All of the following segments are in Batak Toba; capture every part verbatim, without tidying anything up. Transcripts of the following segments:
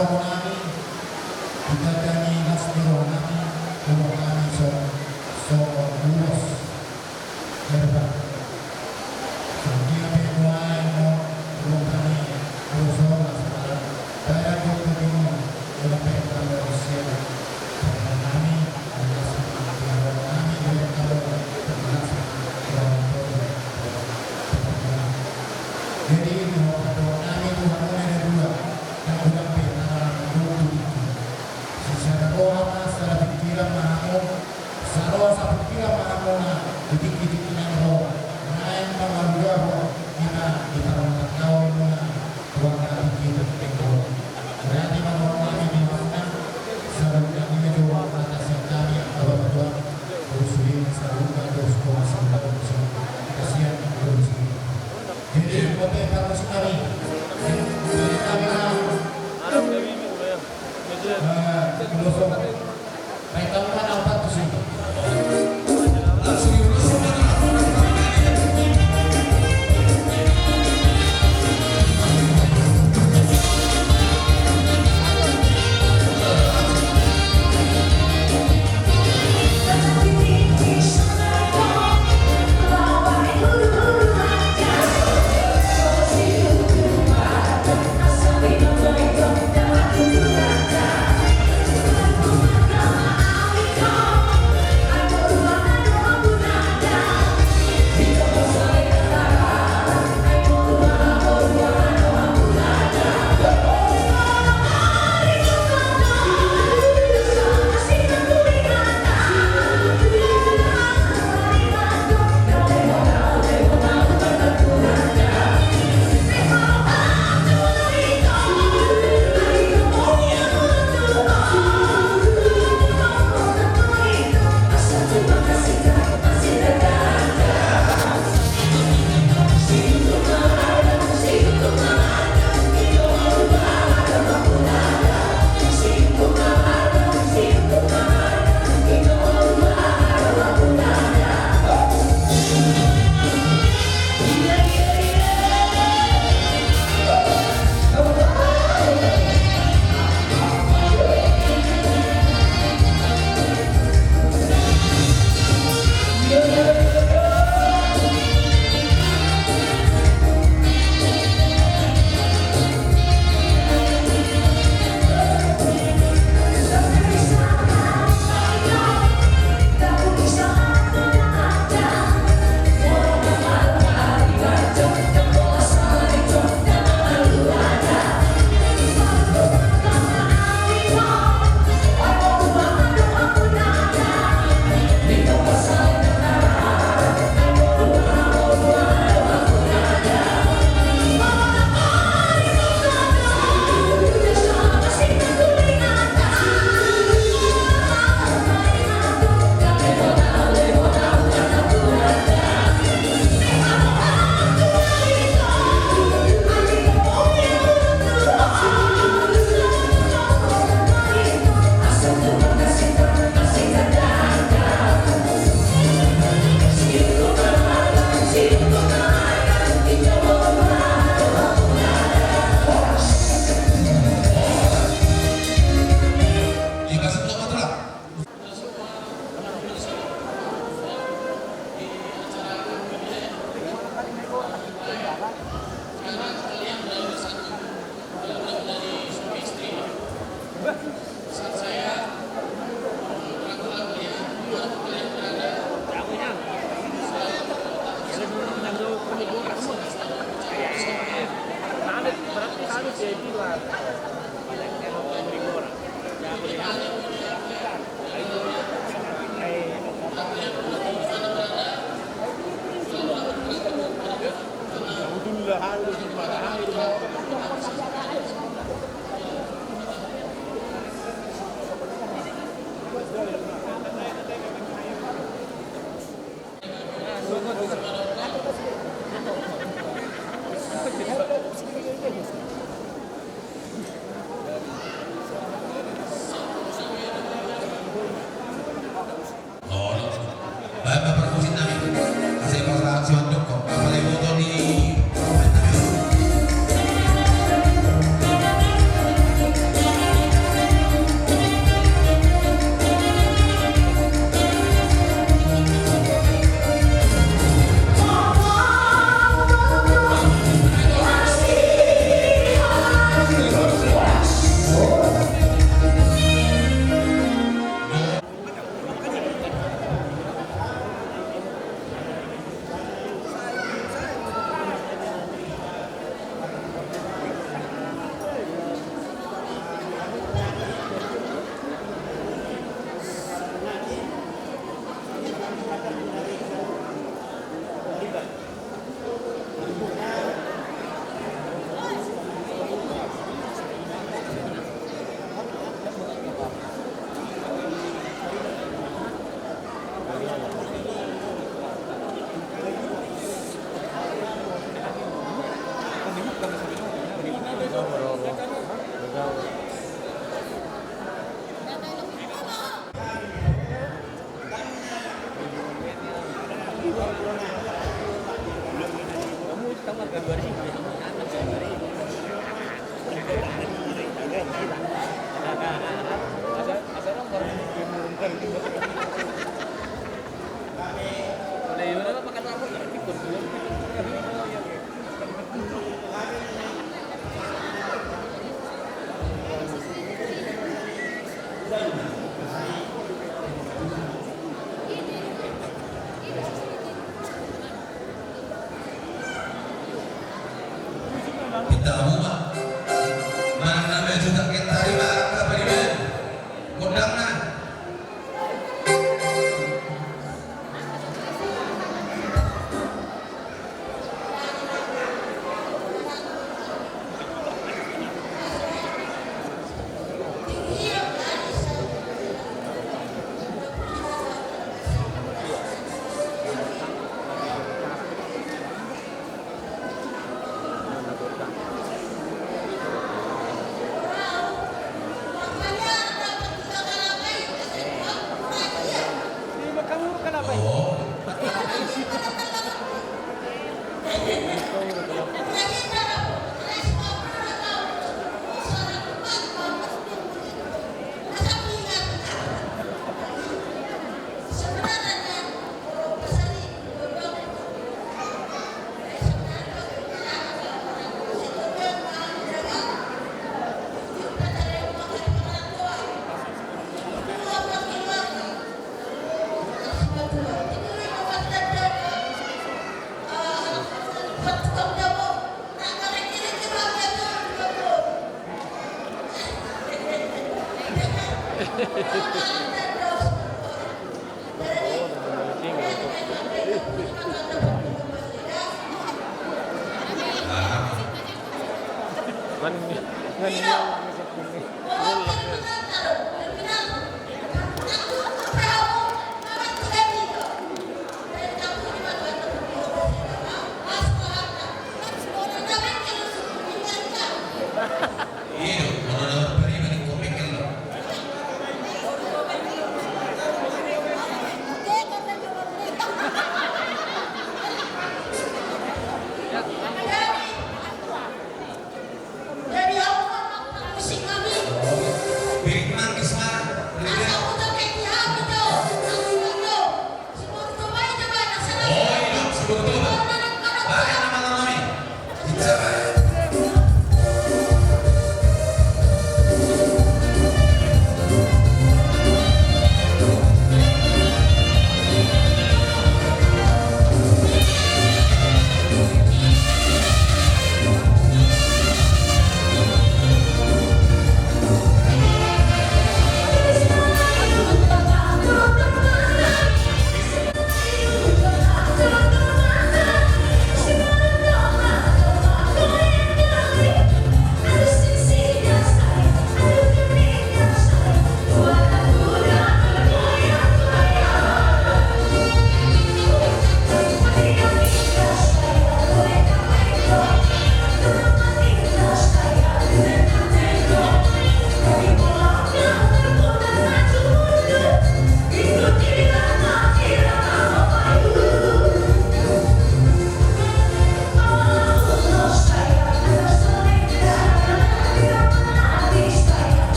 Nami, di daging las ni roha nami, umur nami so, so ulos herba. Songon dia pe nuaeng on, umur nami ulos on las, badan jotjot i, ulos pe tano sian. Nami, las nami, las nami. Jadi, di hata nami tu hamuna na dua, na godang pe na mardomu tu tingki. Sisada roha ma, sada pingkiran ma hamu, saroha sapingkiran ma hamu na di tingki-tingki na ro, naeng mangalugahon, ima di parmatanggaon muna, tu angka tingki-tingki na ro. Berarti ma roha nami di hamuna, saluhutna i ma jo hata sian hami angka bapak tua, terus sude saluhutna, terus komas saluhutna, terus kasihan, terus sude. Jadi, kote parmusik nami. Jadi, nami na. Eh, ulos on. Baik, kamu mana empat tuh sih? Baen ma parmusik nami. Asa i pasahat si Wandoko. Apala iboto ni parmusik nami. Pinta hamu ma. Manang na mejuta hektar i ma angka pariban. Gondangna.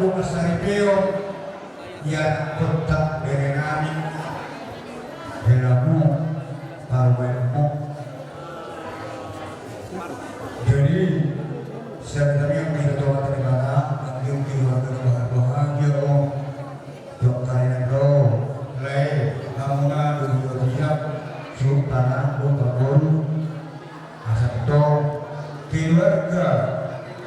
Bona saripeon, ia kontak berenami, helamu, parumaenmu. Jadi, siapa tadi yang kita doa tadi mana, yang keluarga bahagia, oh, dokter yang doa, lae, hamuna, dulu dia, sumpah, oh, baru. Asa tong keluarga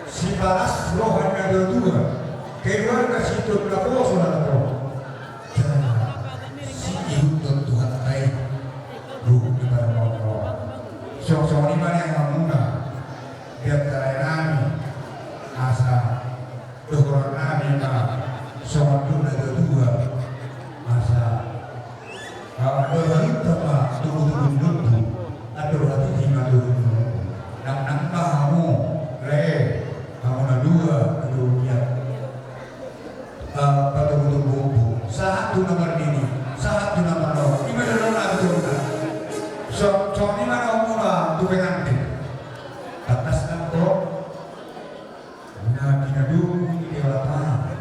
sipalas roha na dua-dua, keluarga siton na poso na tong. Jala siihuthon Tuhanta i ruhut ni parmahanna. Songon i ma nian hamuna, di antara nami, asa dohononnami ma songon na dua-dua, asa dohononta ma tubu-tubu ni lombu, andor hatiha ma tubu ni lombu. Nangnang ma hamu, lae, hamu na dua, na dua, patubu-tubu lombu. Sahat tu na marnini, sahat tu na marnono. I ma dohononnami tu hamuna. Songon i ma na hamuna tu pengantin. Tangkas nangkok. Na pinadung ni Debata,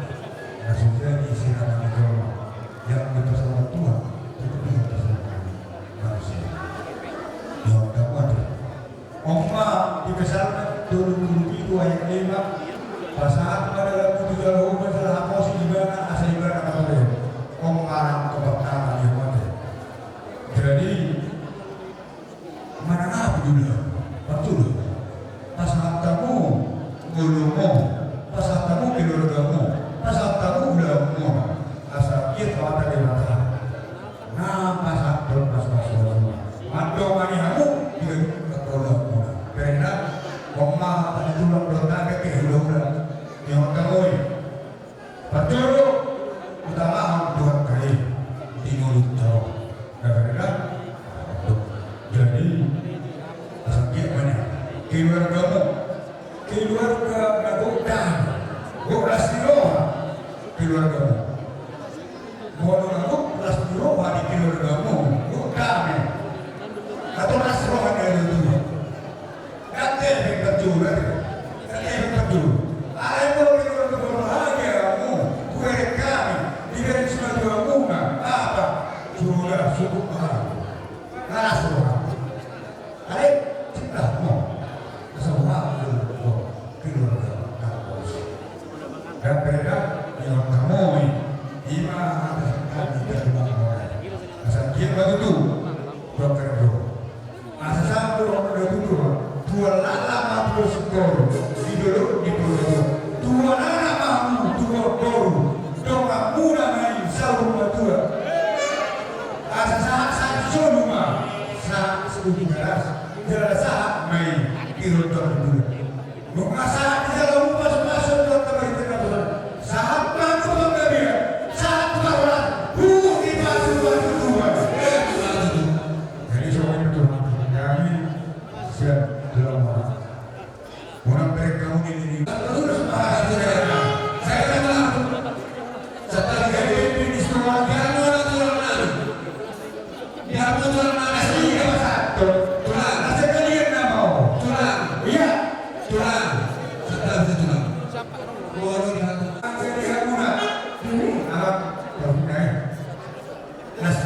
na so jadi sirana ni jolma, yang diperselamat Tuhan, itu bisa terselamat manusia. Yang keempat, Oma di Psalmen tolu pulu pitu ayat lima, pasahat ma dalanmu tu Jahowa jala haposi ibana asa ibana na patoreon. Oma rang kepertama dia mate. Jadi, manang aha pe jolo, parjolo pasahat hamu ngolumon, pasahat hamu keluargamon, pasahat hamu ulaonmon, asa anggiat hata Debata na pasahathon pasupasu mandongani hamu di angka ulaonmuna. Karena, Oma, hata ni tulang dohot hata ni hulahula, ni hata moi. Parjolo, utamahon Tuhan kai di ngolunta on. Jadi, asa anggiat ma nian keluargamu, keluarga na gok dame, gok las ni roha keluargamu. Molo na gok las ni roha di keluargamu, gok dame, atau las roha di keluargamu. Dang tebe parjolo, dang tebe parjolo. Alai molo keluarga berbahagia hamu, hubereng hami, dibereng simatua muna, apa? Sudah cukup mahal. Las roha. Alai cinta mo. Asa roha keluarga kampus. Dang beda, ni on kamoi. Ima hata sangkal ni terima kamoi. Asa dia batu tu. Dokter bro. Asa sahat do hamu na tutu, tuan lala ma tuan singkoru, di dolok di dolok. Tuan anak ma hamu, tuan boru, donganmuna ma i saur matua. Asa sahat sahat solu ma, sahat solu garas, jala sahat ma i di rondang bulan. Nunga sahat di jalamu pasupasu dohot hamu di tengah bulan. Sahat ma tu panggabean, sahat tu parhorasan, huhut dipasupasu Tuhan. Jadi songon i ma tulang kami, sian tulang ma. Unang bereng hamu nini. Terus ma. Saya kata, satu lagi, ini semua, biar mana tulang nami. Biar mana tulang nami. Asli, ya, Pak. Tulang. Tulang. Saya kalian nama. Tulang. Iya. Tulang. Satu lagi, tulang. Baru di hati. Jadi, hamuna. Ini, alat. Baru, eh. Nas.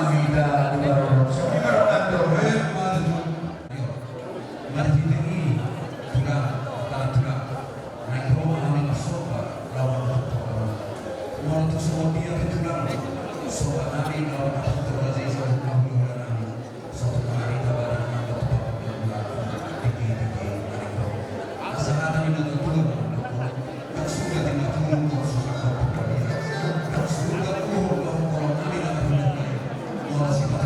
Hita di baru. Marhite i, tulang, tulang, naeng ro ma hami marsomba laho mandokhon. Molo tung songon dia pe tulang, somba nami laho mandokhon raja i, songon hami, holan nami. Sotung ari tabadan nami tu panggabean diki-diki naeng ro. Asa hata ni na tulang, ndang suda tinggal turun tu suka kau panggabean. Ndang suda uhum kau kolom nami na panggabean. Molo sita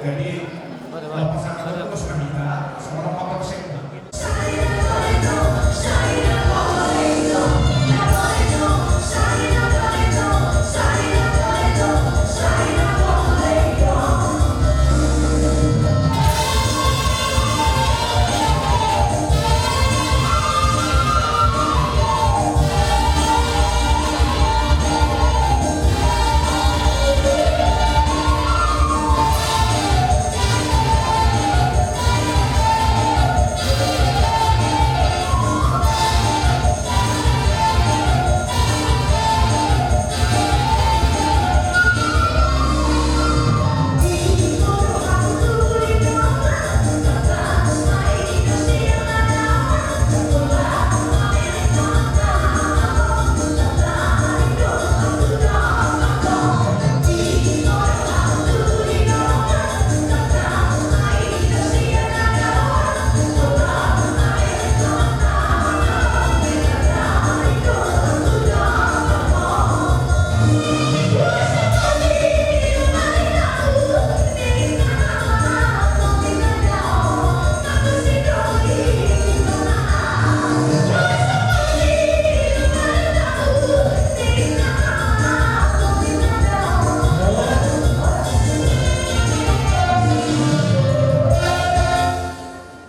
Jadi, kalau pasangan itu sudah nikah, sama orang apa sih?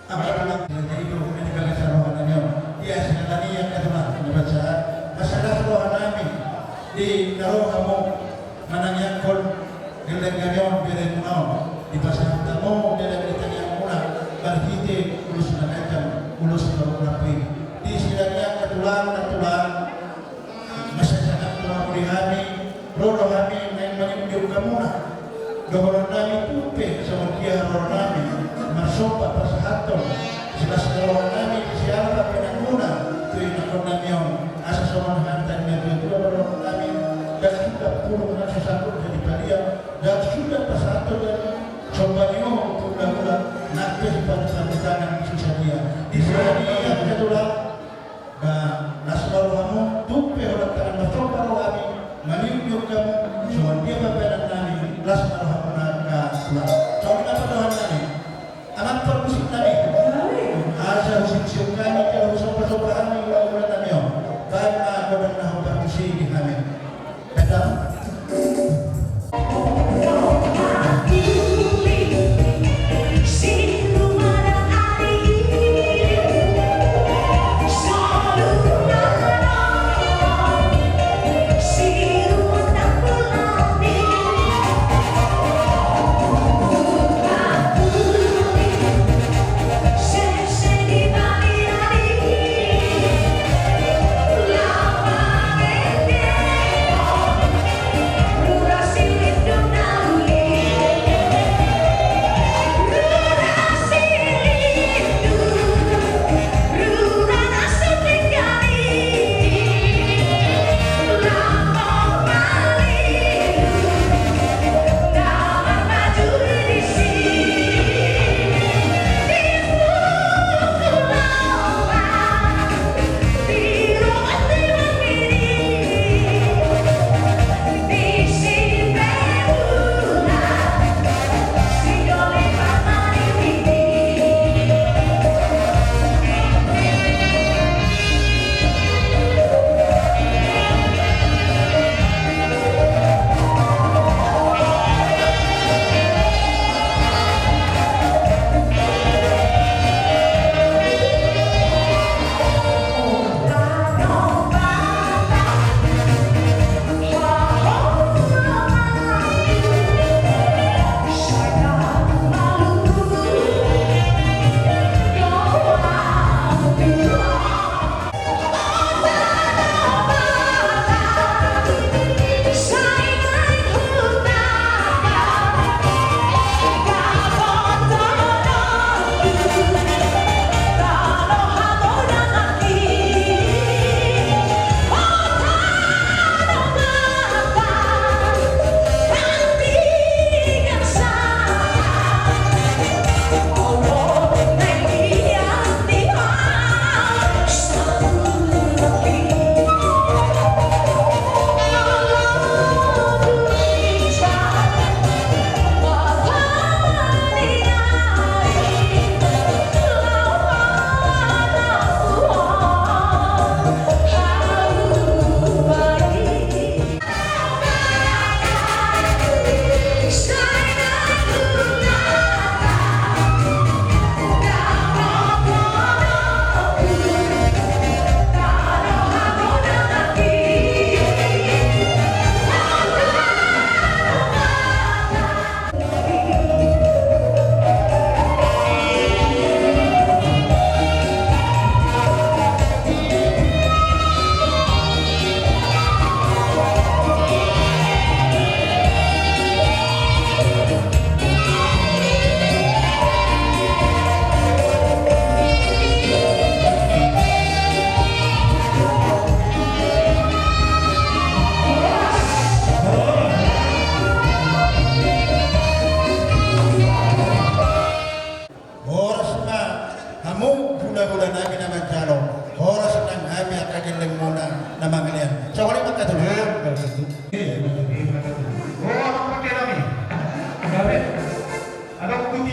Apa tulang? Jadi itu, ini kagak salah roha nami on. Dia sekarang ini yang kata, Mas, ini baca. Masalah roha nami di roha mu. Manangiangkon geleng nami on, bere muna on, dipasahat hamu dalan ni tangiang muna marhite ulos na ganjang, ulos na rap i. Di silangiang na tulang, na tulang, mansai sangap tu hamu di hami, ro do hami naeng manjunjung hamuna. Dohonon nami tumpe songon dia haroro nami, marsomba pasahathon silas ni roha nami siala pambahenan muna tu inangkon nami on, asa songon hata ni natuatua dohonon nami: Ndang suda pulung na so sanggup jadi paliang, ndang suda pasahathon jadi somba ni uhum tu hulahula, nang pe sipatu tangan so sadia. Di silangiang na tulang, ba las ma rohamu, tumpe holan tangan marsomba ro hami manjunjung hamu, songon dia pambahenan nami, las ma rohamuna, angka tulang. Songon i ma pandohan nami. Amang parmusik nami, asa husingsiung hami jala husombasomba hami hulahula nami on, baen ma godang na huparmusiki hami. Godang.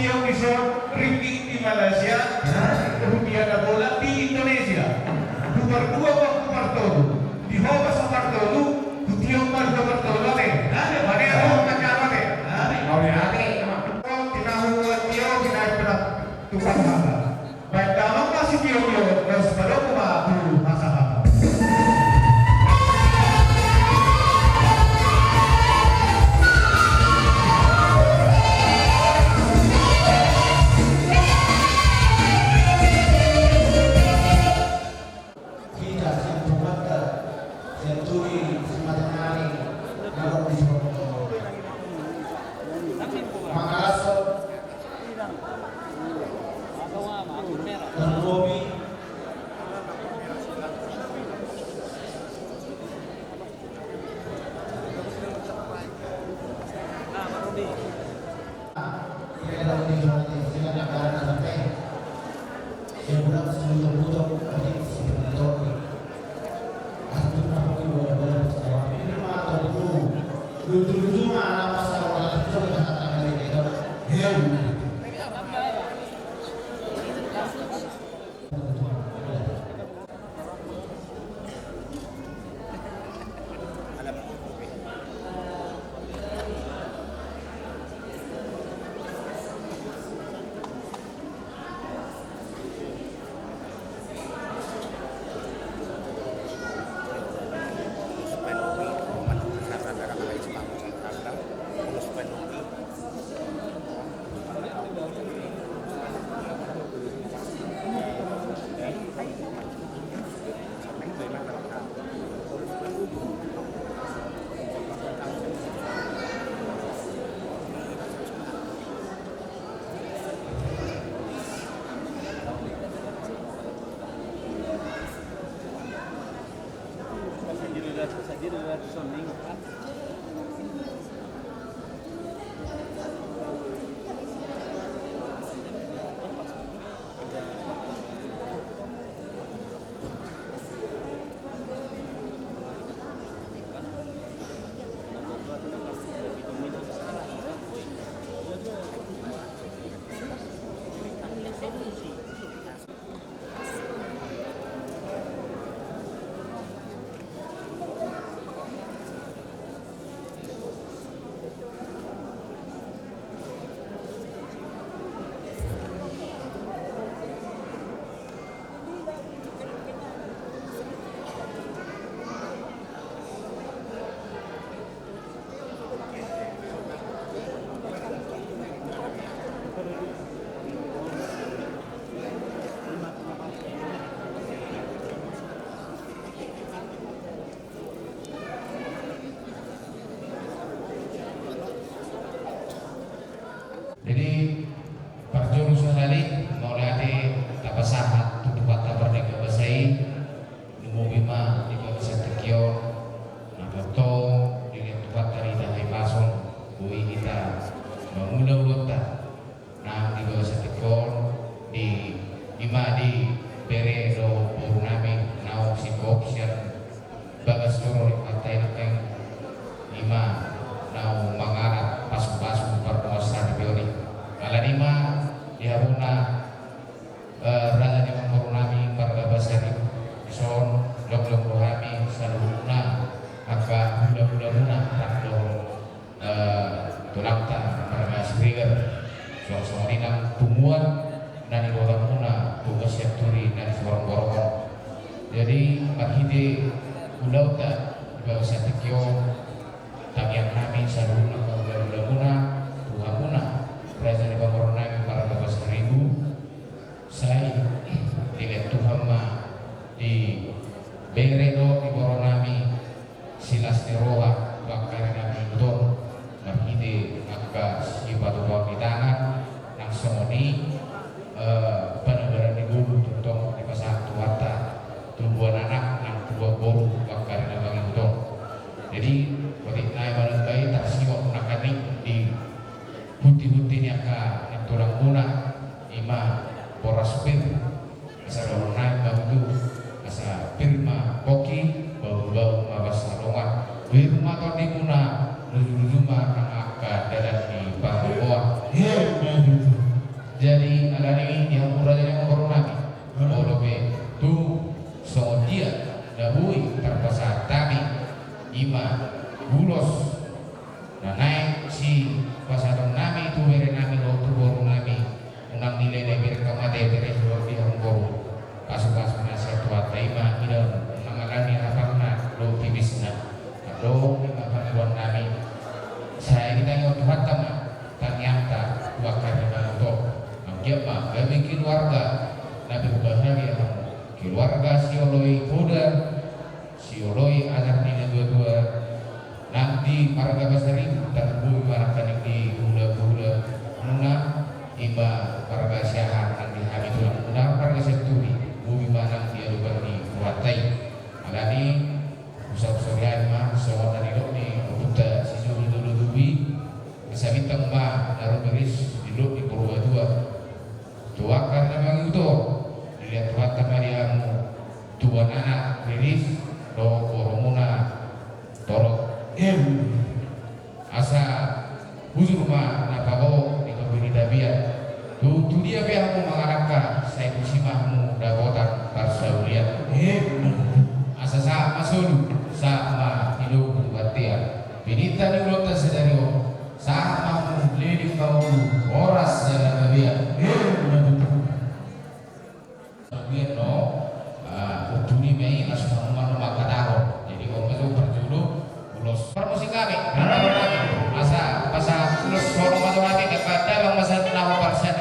Tio di son, ringgit di Malaysia, rupiah na bolak di Indonesia. Huparduo ma hupartolu, di ho ma sapartolu, hutiop ma di ho parptolu, ate. Ate, ate. Ate, ate. Ate, ate. Tinahu, tio, tinahu, tinahu. Tukang haba. Baen damang ma sitio-tio, laos padomu ma tu hasahatan. Hita sian Tuhan, sian Tuhan, sian Tuhan, sian Tuhan. Jadi, parjolo sahali, mauliate tapasahat tu Tuhanta pardenggan basa i, lumobi ma di bagasan tingki on, na tongtong dilehon Tuhanta di hita hahipason, boi hita mangula ulaonta. Nang di bagasan tingki on, di, di ma di bere dohot boru nami naung singkop sian bagas joro ni partai nangkin, i ma naung mangalap pasupasu parmuas saripeon i. Alani ma di habona, eh, raja ni amangboru nami marga Basari, dison jongjong do hami saluhutna angka hulahulamuna, rap dohot eh, tulangta marga Siregar. Suang songon i nang punguan na nibebamuna, punguan sianturi na di Sorong Borok on. Jadi, marhite ulaonta di bagasan tingki on, tangiang nami saluhutna hulahulamuna tu hamuna, raja ni pamoruon nami marga Pasaribu, sai dilehon Tuhan ma di bere dohot di boru nami silas ni roha tu angka ari na mangihut on, marhite angka sipatupaon ni tangan, nang songon i, eh, panabaran ni ngolu tongtong dipasahat Tuhanta, tubuan anak nang tubuan boru tu angka ari na mangihut on. Jadi, otik nai manang bae tarsihot nangkaning di huntihunti ni angka nantulangmuna, i ma boras pir, asa dohonon nai ma tutu, asa pir ma pongki, bahulbahul ma pansalongan. Boru ma tondimuna, lujuluju ma nang angka dalan ni pangomoan. Emma tutu. Ima ulos na naeng sipasahatonnami tu berenami dohot tu borunami. Unang dilele bereng hamu ate, bere, suhut di hamu boru. Pasupasu na sian Tuhanta, ima idaon na mangalani hapalna dohot tipisna. Adong ima pangidoannami. Sai ditangihon Tuhanta ma tangiangta tu angka na mangido. Anggiat ma gabe keluarga na berbahagia hamu. Keluarga sioloi poda, sioloi ajar ni natua-tua, nang di marga Pasaribu, tarlumobi ma nangkaning di hulahula muna, ima marga Siahaan, nang di hami tulang muna marga Sianturi, lumobi ma nang di adopan ni Tuhanta i. Alani i, husausahon ma songon na nidok ni ompunta si Jolo-jolo tubu i, asa bintang ma na rumiris di dolok ni Purbatua. Tu angka na mangihuthon, dilehon Tuhanta ma di hamu tuan anak riris dohot borumuna torop. Em. Asa bujur ma na paboa ni topi ni tapian. Tung tu dia pe hamu mangalangka, sai tusi ma hamu dapotan parsaulian. Em. Asa sahat ma solu, sahat ma di lombu bontean. Pinangido ni ulaonta sadari on, sahat ma hamu leleng mangolu, horas jala gabe. Em. Biar no, ah, untungnya mai langsung kamu mana maka tahu. Jadi, kalau masuk perjulu, ulos. Permusik kami, karena kami, masa, masa, ulos, kalau masuk kami, kata, bang, masa, kenapa persen?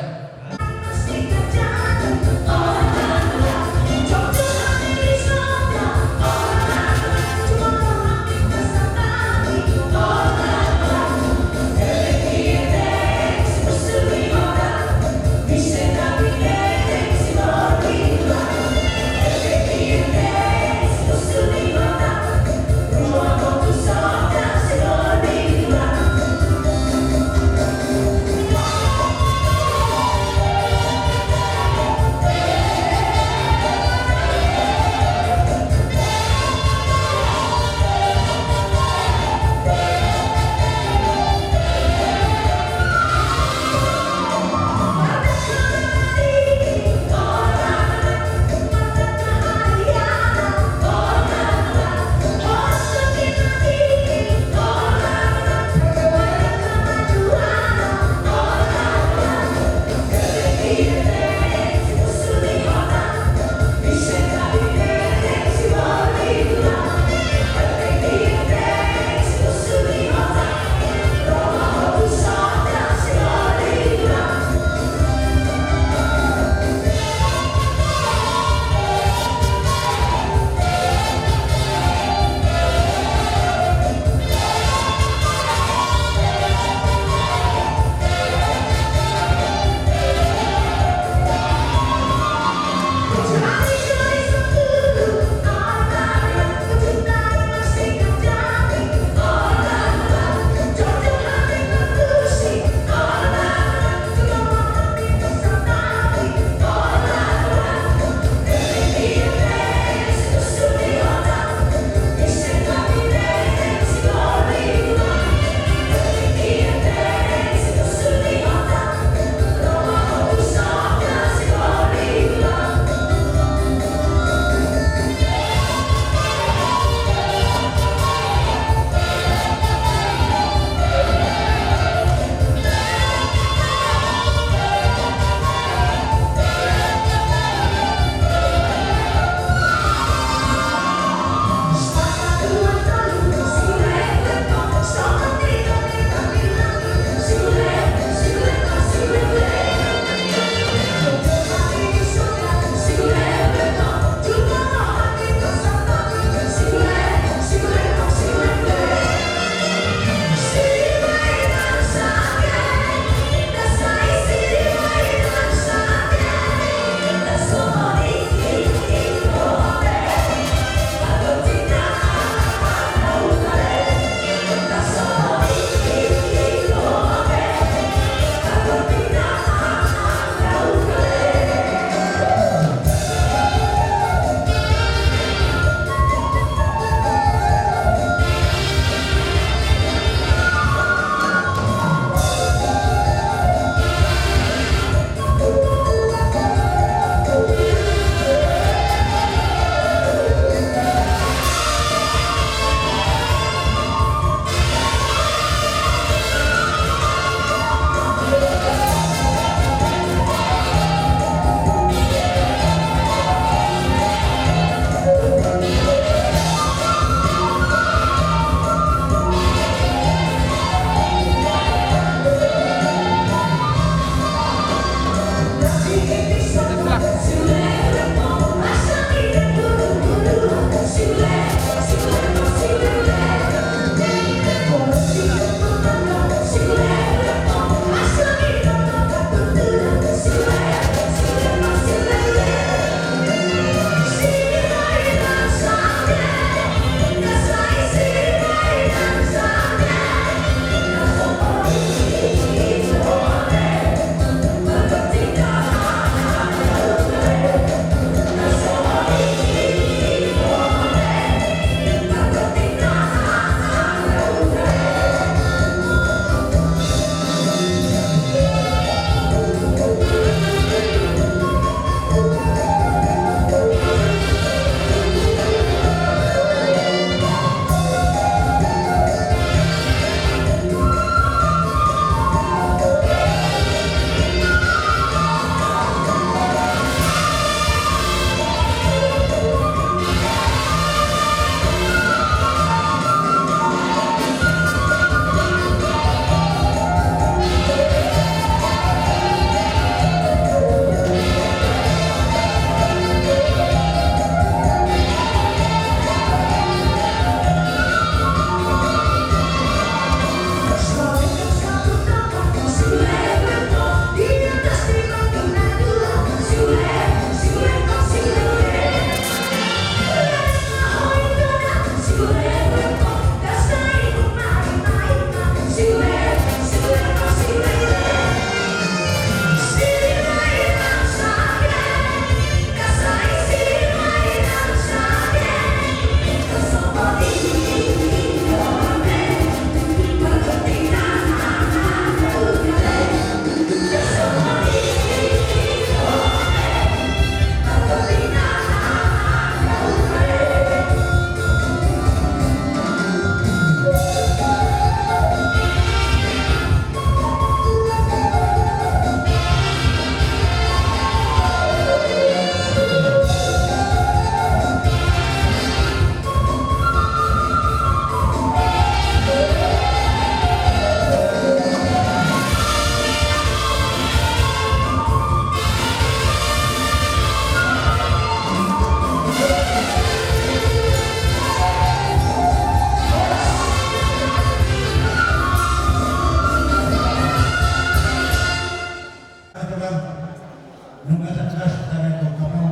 Nunga tangkas tangiangkon hamu,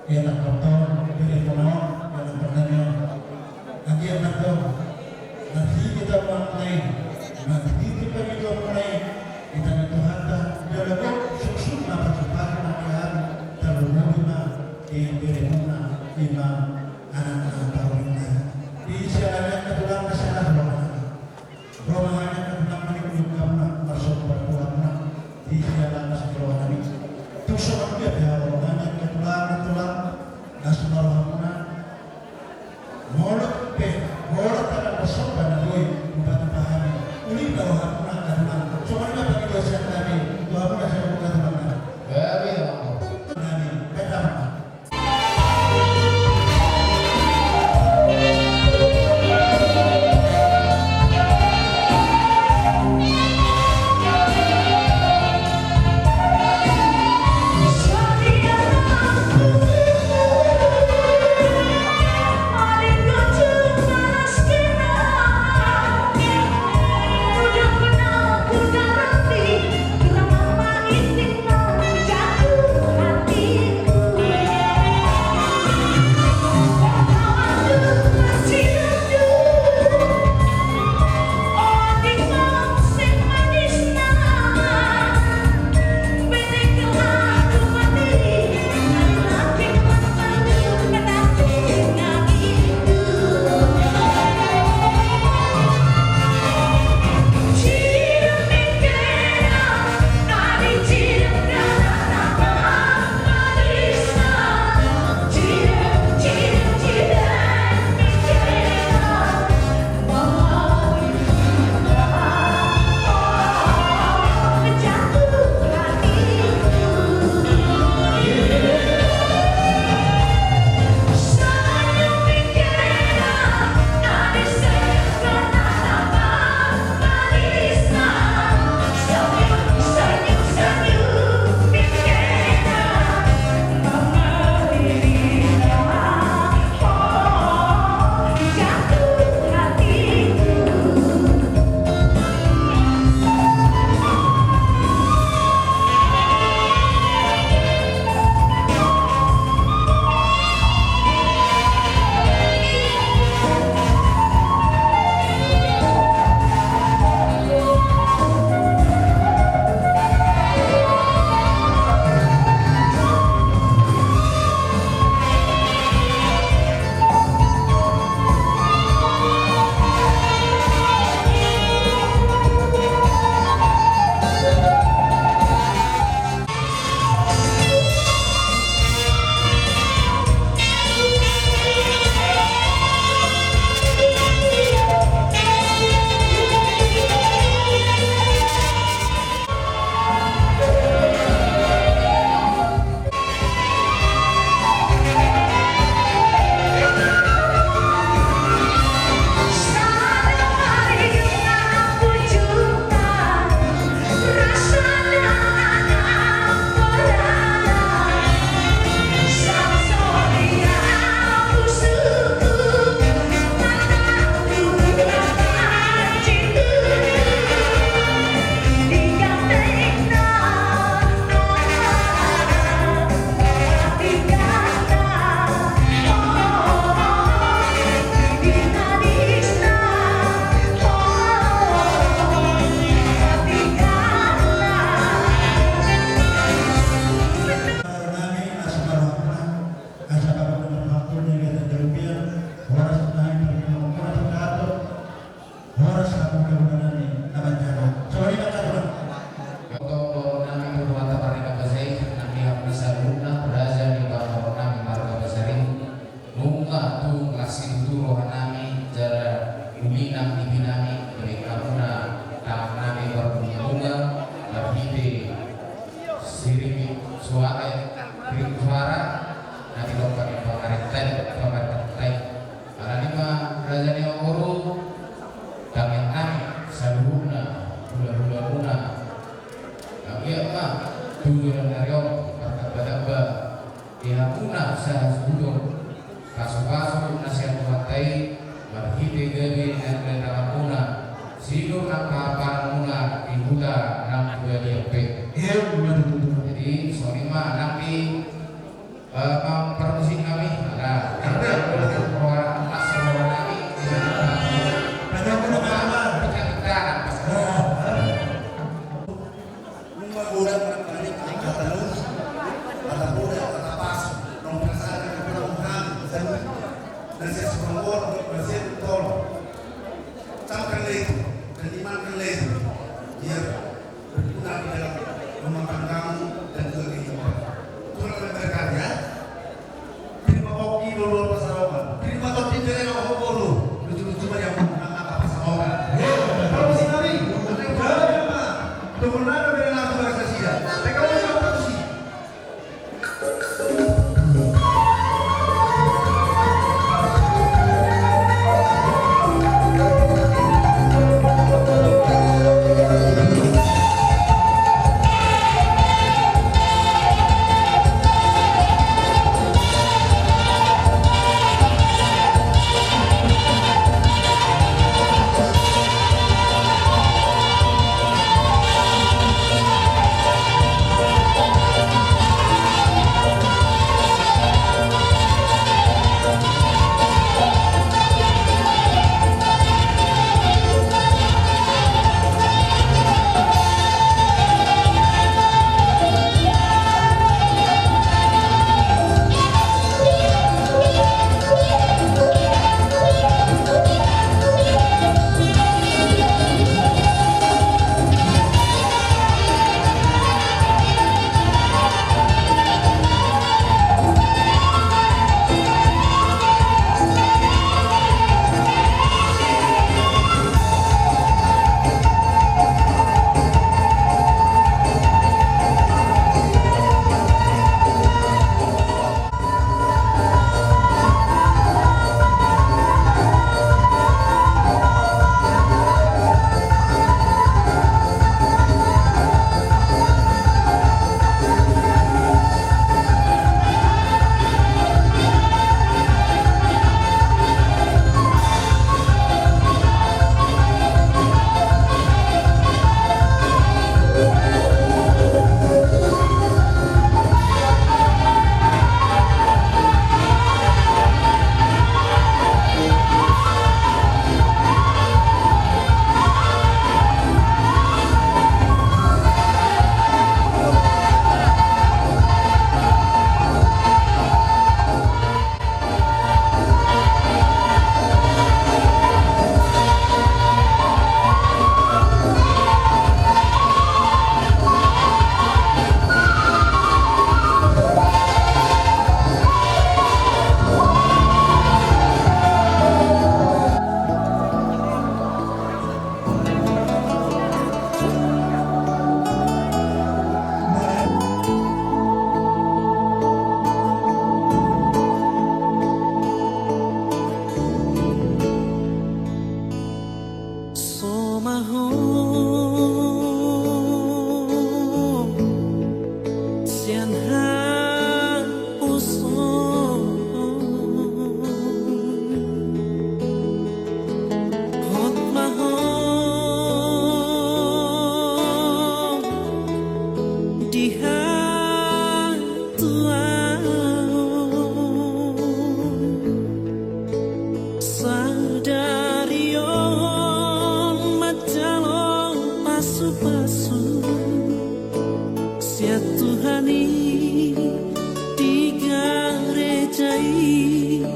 ia tangkas tong bere panaon dalam pertanian. Anggiat ma tong marhite tamuan nai, marhite pangidoan nai, ditangi Tuhanta jala gok suksuk ma pasupasu nang di hami, tarlumobi ma di beremuna, ima anakna parumaen nai. Di siala ni angka tulang na siala tulang nai. Ro ma hami angka tulang mangido hamuna, marsomba tu hamuna di siala na siala nami. Tung songon dia pe haroronami angka tulang, tulang na sumaro hamuna. Molo pe, molo tagan marsomba na boi, ubat ubat hami. Uli na rohamuna angka tulang. Songon i ma pangidoan sian hami tu hamuna sian angka tulang nami. Gabe ma. Nami, gabe ma. Nami, asa marhormat, asa bapak dengan waktu ni kita jauh dia, horas nami, horas satu kemudian nami, nama jalo. Sorry, Pak Ketua. Untuk nami, Ketua Tabarni Kapasai, nami hapna saluhutna, raja ni bapak nami, marga Basari. Nunga tung las situtu roha nami, jala uli nang nipi nami, gabe hamuna tangan nami parbunga-bunga, marhite siringi suara, eh, ringi suara, na didok hami pangarinta i, pangarinta i. Alani ma raja ni ahu boru, tangiang nami saluhutna, hula-hula muna. Anggiat ma, tu joloan ni ari on, martamba-tamba di hamuna sahat suhut on, pasu-pasu na sian Tuhanta i, marhite gabe na niula tanganmuna, sinur nang pahan-pahanmuna di huta nang di balian pe. Jadi, songon i ma, Parmusik nami, ala. Parmusik nami. Nunga godang martani angka talu, angka poda, angka pasu, nunga perasaan angka poda, nunga hami, dan siap sumangor, dan siap tolong. Camkan lagi, dan imankan lagi, biar berguna di dalam rumah tanggamu dan juga kehidupan. Tuhan akan memberkati, ya. Terima kopi dulu pasangan. Terima kopi dari orang Hokoro. Lucu-lucu banyak angka pasangan. Kalau si kami, teman ada dari lagu bahasa Sia. Mereka mau siapa sih? Somaho sian haposon. Hot ma ho di hatuaon. Sadari on manjalo pasupasu sian Tuhan i di gareja i.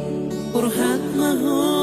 Borhat ma ho